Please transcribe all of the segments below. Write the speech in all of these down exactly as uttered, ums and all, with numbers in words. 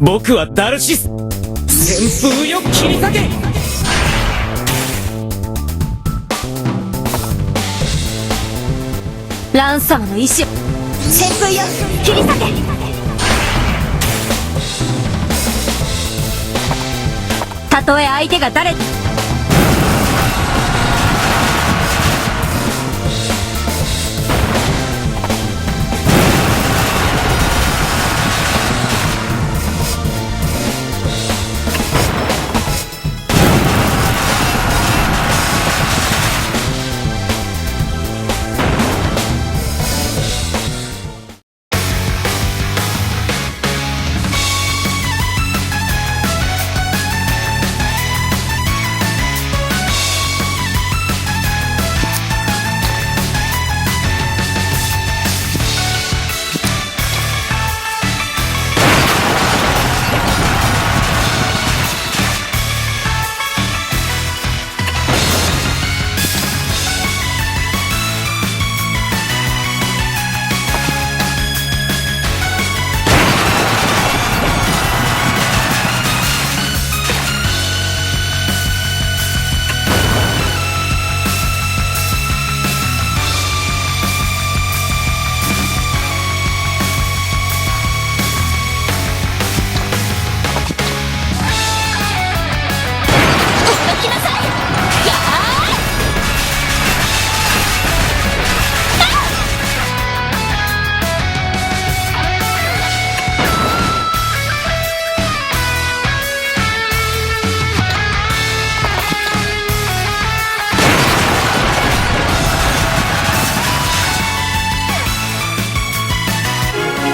僕はダルシス。旋風よ、切り裂け。ランス様の意志を。旋風よ、切り裂け。たとえ相手が誰。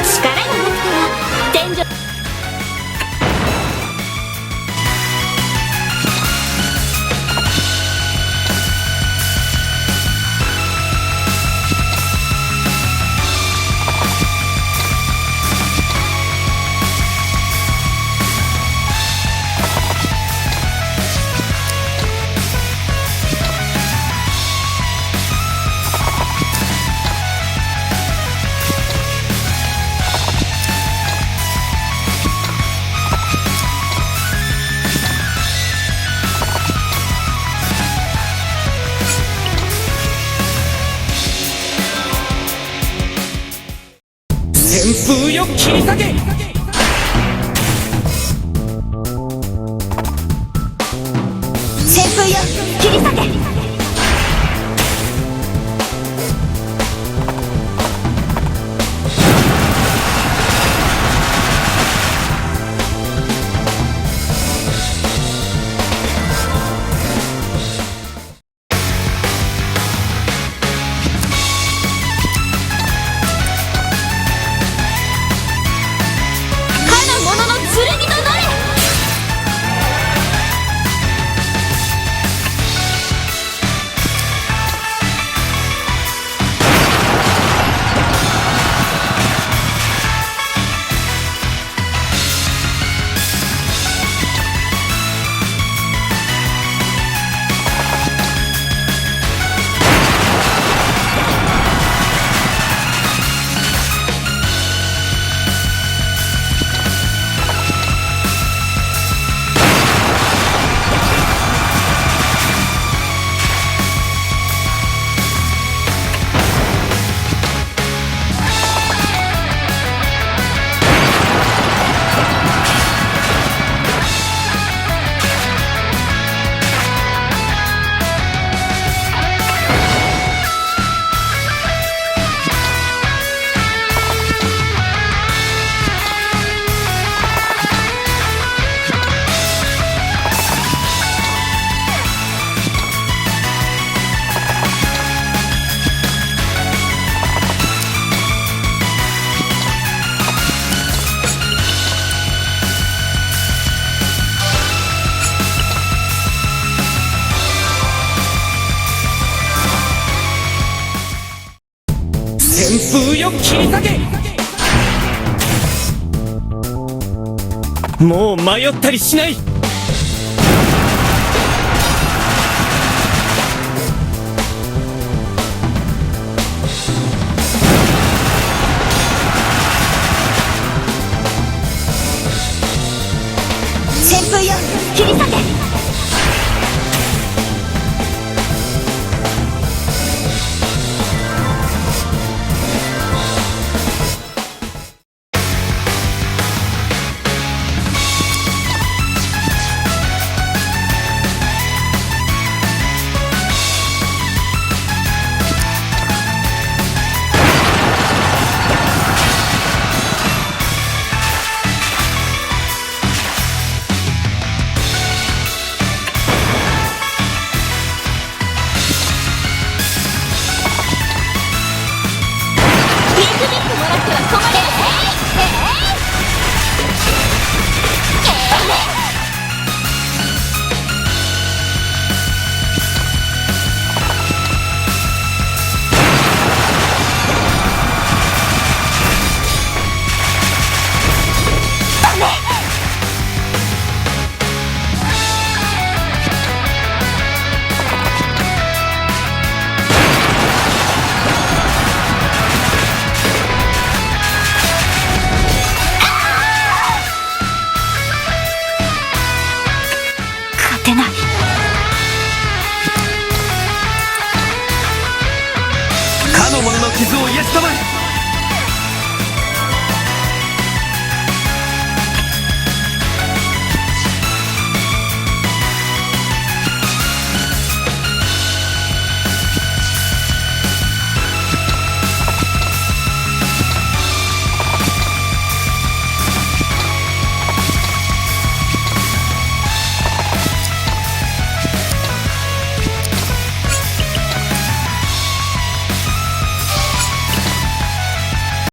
力がなくては天井。旋風よ、切り裂け。旋風よ、切り裂け。かの者の剣となれ。旋風よ、切り裂け。もう迷ったりしない。Bisogna sta male.